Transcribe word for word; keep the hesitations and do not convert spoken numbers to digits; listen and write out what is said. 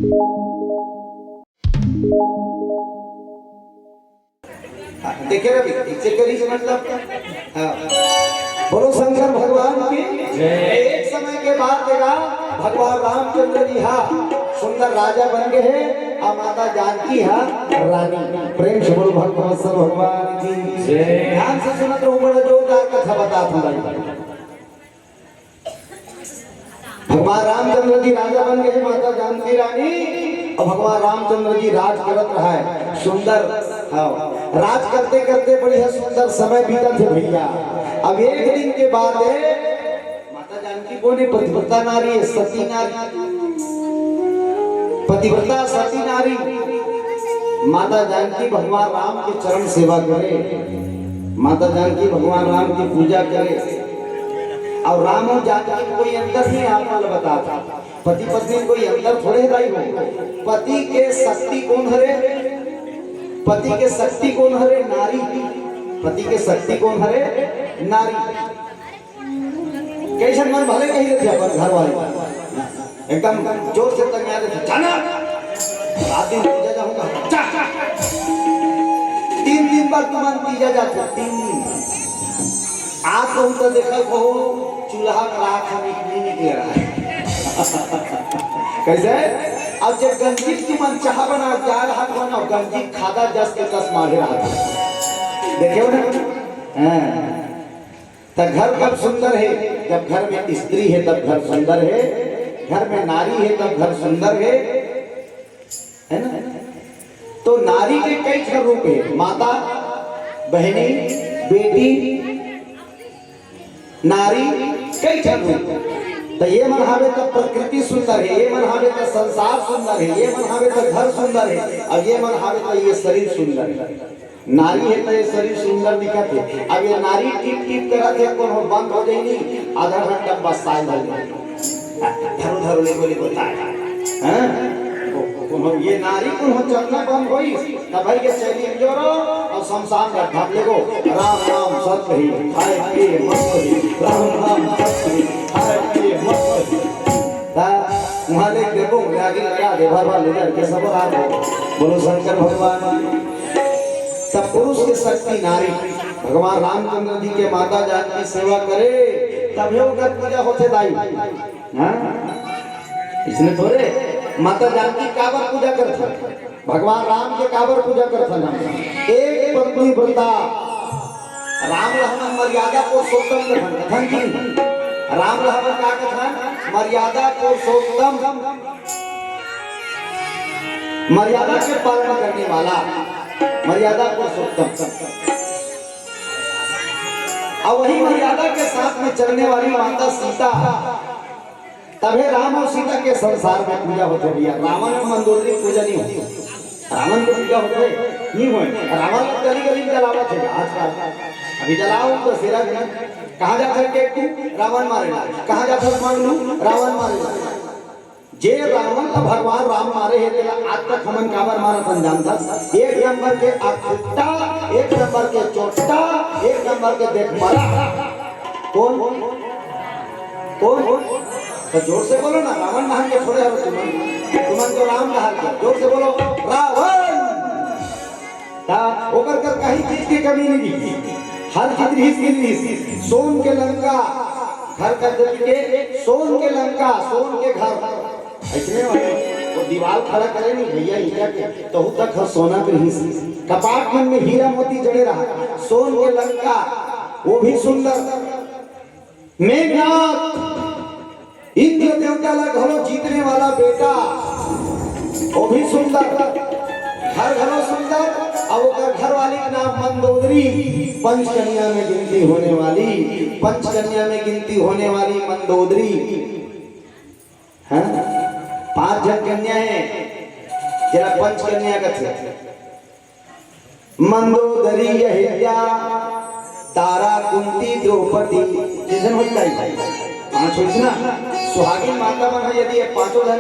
हाँ, देखे रवि, चेक करी से मतलब। हाँ। बोलो शंकर भगवान की। जय। एक समय के बाद देखा, भगवान रामचंद्र जी हा सुंदर राजा बन गए हैं, और माता जानकी हा रानी। प्रेम से बोलो भगवान, सब भगवान की। जय। ध्यान से सुनत रहो, बड़ा जोरदार कथा बता था भाई। भगवान रामचंद्र जी राजा बन गए, माता जानकी रानी, और भगवान रामचंद्र जी राज करत रहा है। सुंदर, हाँ, राज करते करते बढ़िया सुंदर समय बीता थे भैया। अब एक दिन के बाद माता जानकी कौन है? पतिव्रता नारी है, सती नारी, पतिव्रता सती नारी। माता जानकी भगवान राम के चरण सेवा करे, माता जानकी भगवान राम की पूजा करे। और राम और जानकी में कोई अंतर नहीं, आप वाला बता था। पति पत्नी में कोई अंतर थोड़े दाई हो। पति के शक्ति कौन हरे? पति के शक्ति कौन हरे? नारी। पति के शक्ति कौन हरे? नारी। कैसे मन भले कही रहते अपन घर वाले, एकदम जोर से तंग आ जाते, "जाना, रात दिन तीजा जाहूंगा, जा।" तीन दिन बाद तुमन तीजा जाते, तीन दिन। आज तो उनका देखा कहो, चूल्हा में राख हम इतनी निकले रहा है। कैसे? अब जब गंजी तुमन चाह बना जा रहा था ना, गंजी खादा जस के तस मारे रहा था। देखे हो ना? हाँ। त घर कब सुंदर है? जब घर में स्त्री है तब घर सुंदर है, घर में नारी है तब घर सुंदर है, है ना? तो नारी के कई ठन रूप है, माता, बहनी, बेटी, नारी, कई ठन रूप। तो ये मन हावे त प्रकृति सुंदर है, ये मन हावे त संसार सुंदर है, ये मन हावे त घर सुंदर है, और ये मन हावे त ये शरीर सुंदर है। नारी है तो ये शरीर सुंदर दिखत है। अब ये नारी टिप टिप करत है, कोनो बंद हो जाई नहीं, आधा घंटा बस साल भर में। धरो धरो ले बोले बताए। हैं? को-, कोनो ये नारी कोनो चलना बंद होई, तब भाई के चली जोरो और शमशान का ढाप लेगो। राम नाम सत्य ही, खाए पिए मस्त ही। राम नाम सत्य ही, खाए पिए मस्त ही। ता वहाँ ले देखो, आगे लगा दे, भर भर ले जा, के सब रात हो। बोलो शंकर भगवान की। तब पुरुष के शक्ति नारी, भगवान रामचंद्र जी के माता जानकी सेवा करे, तभे ओकर पूजा होथे दाई। हाँ? इसने थोड़े माता जानकी काबर पूजा करथन, भगवान राम के काबर पूजा करथन हम। एक पत्नी व्रता, राम ला हमन मर्यादा पुरुषोत्तम कथन, कथन की? राम ला हमन का कथन? मर्यादा पुरुषोत्तम। मर्यादा के पालन करने वाला मर्यादा पुरुषोत्तम। और वही मर्यादा के साथ में चलने वाली माता सीता, तभे राम और सीता के संसार में पूजा होथे भैया। रावण और मंदोदरी पूजा नहीं होथे। रावण के पूजा होथे, नहीं होय। रावण लोग गली गली में जलावत हे आजकल। अभी जलाओ दशहरा के दिन। कहाँ जाथे टेकू? रावण मारेला। कहाँ जाथे मंगलू? रावण मारेला। जे रावण ला भगवान राम मारे हे, तेला आज तक हमन काबर मारत हन जानथस? एक नंबर के अखुट्टा, एक नंबर के चोट्टा, एक नंबर के देखमरा। कौन? कौन? तो जोर से बोलो ना, रावण नहान के थोड़े हरो तुमन। तुमन तो राम नहान के। जोर से बोलो, रावण। ता ओकर कर कहीं चीज की कमी नहीं दिखी, हर चीज रिहिस की रिहिस। सोन के लंका, घर का जल के, सोन के लंका, सोन के घर। ऐसने वाले वो दीवार खड़ा करे नहीं भैया, ईंटा के, तहु तक हर सोना के रिहिस। कपाट मन में हीरा मोती जड़े रहा, सोन के लंका, वो भी सुंदर। मेघनाथ, इंद्र देवता ला घलो जीतने वाला बेटा, वो भी सुंदर, घर घलो सुंदर, और ओकर घरवाली के नाम मंदोदरी, पंचकन्या में गिनती होने वाली, पंचकन्या में गिनती होने वाली मंदोदरी। हाँ? पांच झन कन्या है, जेला पंचकन्या कथे। मंदोदरी, अहिल्या, तारा, कुंती, द्रौपदी, कितने होता है? पांच होइस ना। सुहागिन माता मन ह यदि ये पांचों झन